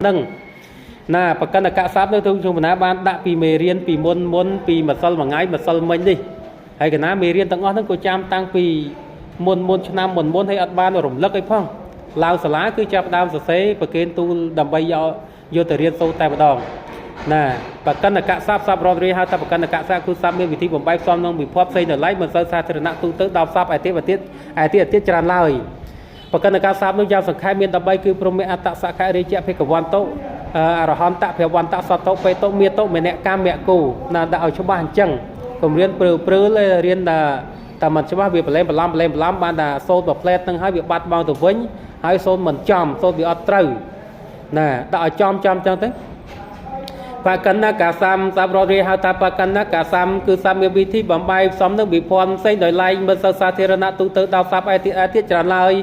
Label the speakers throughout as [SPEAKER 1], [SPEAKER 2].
[SPEAKER 1] នឹងណាបកណ្ណកស័ព្ទនៅទូជុំណាបានដាក់ពីមេរៀនពីមុនមុនពីម្សិលមួយថ្ងៃម្សិលមិញនេះហើយកណាមេរៀនទាំងអស់ហ្នឹងក៏ចាំតាំងពីមុនមុនឆ្នាំមុនមុនហើយអត់បានរំលឹកអីផងឡើងសាលាគឺចាប់ដើមសរសេរប្រគេនទូលដើម្បីយកយកទៅរៀនសូត្រតែម្ដងណាបកណ្ណកស័ព្ទស័ព្ទរដ្ឋរាហៅថាបកណ្ណកស័ព្ទគឺស័ព្ទមានវិធីបំបែកផ្សំនឹងវិភ័ព្វផ្សេងនៅឡែកមិនសូវសាធារណៈទូទៅដល់ស័ព្ទឯទៀតទៀតឯទៀតទៀតច្រើនឡើយ បកណ្ណកាសាបនោះយ៉ាងសង្ខេបមាន13គឺព្រមអត្តសខរាជៈភិក្ខវន្តុអរហន្តភវន្តសតុបេតុមេតុមនកម្មគូណាដាក់ឲ្យច្បាស់អញ្ចឹងកុំរៀនព្រើព្រើរៀនតែតែមិនច្បាស់វាប្រឡែងប្រឡំប្រឡែងប្រឡំបានតែសូត្រមួយផ្លែតហ្នឹងហើយវាបាត់បង់ទៅវិញហើយសូត្រមិនចំសូត្រវាអត់ត្រូវណាដាក់ឲ្យចំចំអញ្ចឹងទៅបកណ្ណកាសំសាបរដ្ឋរាហៅថាបកណ្ណកាសំគឺសមានវិធីបំបែកផ្សំនឹងវិភ័ណ្ឌផ្សេងដោយឡែកមិនសូវសាធារណៈទូទៅដល់ស័ព្ទឯទៀតឯទៀតច្រើនឡើយ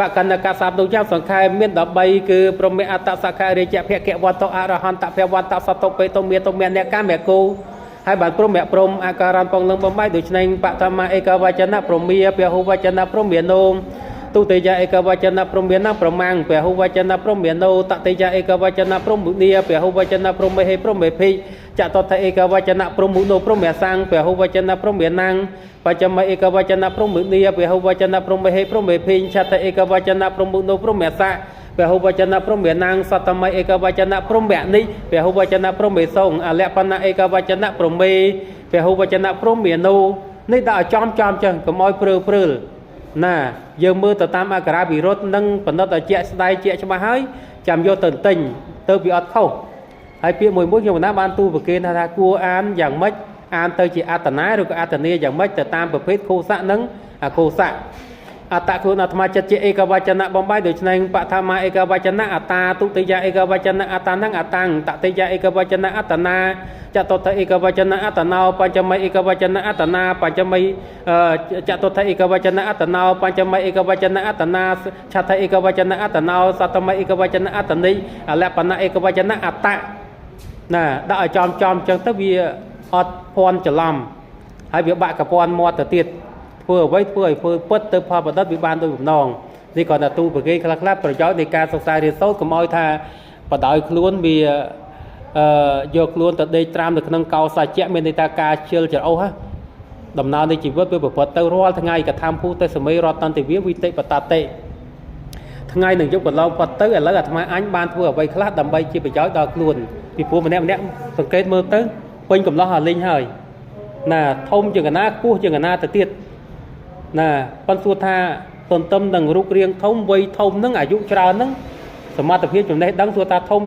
[SPEAKER 1] បកណ្ណកាស័ព្ទនោះយ៉ាងសង្ខេបមាន13គឺព្រមអត្តសខរាជៈភគវន្តអរហន្តភវន្តសតុបេតុមេតុមនកម្មគូហើយបានព្រមព្រមអាការៈពងលឹងបំបែកដូច្នេះបតមឯកវចនៈព្រមាពហុវចនៈព្រមានោទុតិយឯកវចនៈព្រមានប្រមាំងពហុវចនៈព្រមានោតតិយឯកវចនៈព្រមុនីពហុវចនៈព្រមហេព្រមេភិចតថឯកវចនៈព្រមុនោព្រមេសੰពហុវចនៈព្រមេណាំងបច្ចមឯកវចនៈព្រមុនីពហុវចនៈព្រមហេព្រមេភិឆតឯកវចនៈព្រមុនោព្រមេសៈពហុវចនៈព្រមេណាងសតមឯកវចនៈព្រមនិពហុវចនៈព្រមេសងអលបណៈឯកវចនៈព្រមេពហុវចនៈព្រមេនោនេះដាក់ឲ្យចំចំចឹងកុំឲ្យព្រើព្រើលណាយើងមើលទៅតាមអក្សរាវិរុទ្ធនិងបណ្ឌិតឲ្យជាក់ស្ដែងជាក់ច្បាស់ហើយចាំយកទៅទិញទៅវាអត់ខុសហើយពាក្យមួយមួយខ្ញុំណាបានទូប្រគេនថាគួរអានយ៉ាងម៉េចអានទៅជាអត្តនាឬក៏អត្តនីយ៉ាងម៉េចទៅតាមប្រភេទខោសៈនិងអខោសៈអត្តខ្លួនអាត្មាចិត្តជាឯកវចនៈបំបីដូច្នេះបឋមាឯកវចនៈអត្តាទុតិយឯកវចនៈអត្តានឹងអតាំងតតិយឯកវចនៈអត្តនាចតុថឯកវចនៈអត្តណោបញ្ចមីឯកវចនៈអត្តនាបញ្ចមីចតុថឯកវចនៈអត្តណោបញ្ចមីឯកវចនៈអត្តនាឆដ្ឋឯកវចនៈអត្តណោសតមីឯកវចនៈអត្តនិអលបណៈឯកវចនៈអត្តៈណាដាក់ឲ្យចំចំអញ្ចឹងទៅវាអត់ភ័ន្តច្រឡំហើយវាបាក់កពាន់មាត់ទៅទៀតធ្វើអ្វីធ្វើឲ្យធ្វើពិតទៅផលប្រឌិតវាបានដោយបំណងនេះគ្រាន់តែទូប្រគេខ្លះខ្លះប្រយោជន៍នៃការសិក្សារៀនសូត្រកុំឲ្យថាបដោយខ្លួនវាអឺយកខ្លួនទៅដេកត្រាំនៅក្នុងកោសាជ្ជៈមានន័យថាការជិលច្រអូសហ៎ដំណើរនៃជីវិតវាប្រព្រឹត្តទៅរាល់ថ្ងៃកថាមភូទេសមីរតន្តវិវិតិបតតិថ្ងៃនឹងយប់កន្លងផុតទៅឥឡូវអាត្មាអញបានធ្វើអ្វីខ្លះដើម្បីជាប្រយោជន៍ដល់ខ្លួនពីព្រោះម្នាក់ម្នាក់សង្កេតមើលទៅពេញកំឡោះអាលីងហើយណាធំជាងកណាខ្ពស់ជាងកណាទៅទៀតណាប៉ុន្តែសួរថាទន្ទឹមនឹងរូបរាងធំវ័យធំនឹងអាយុច្រើននឹងសមត្ថភាពចំណេះដឹងសួរថាធំ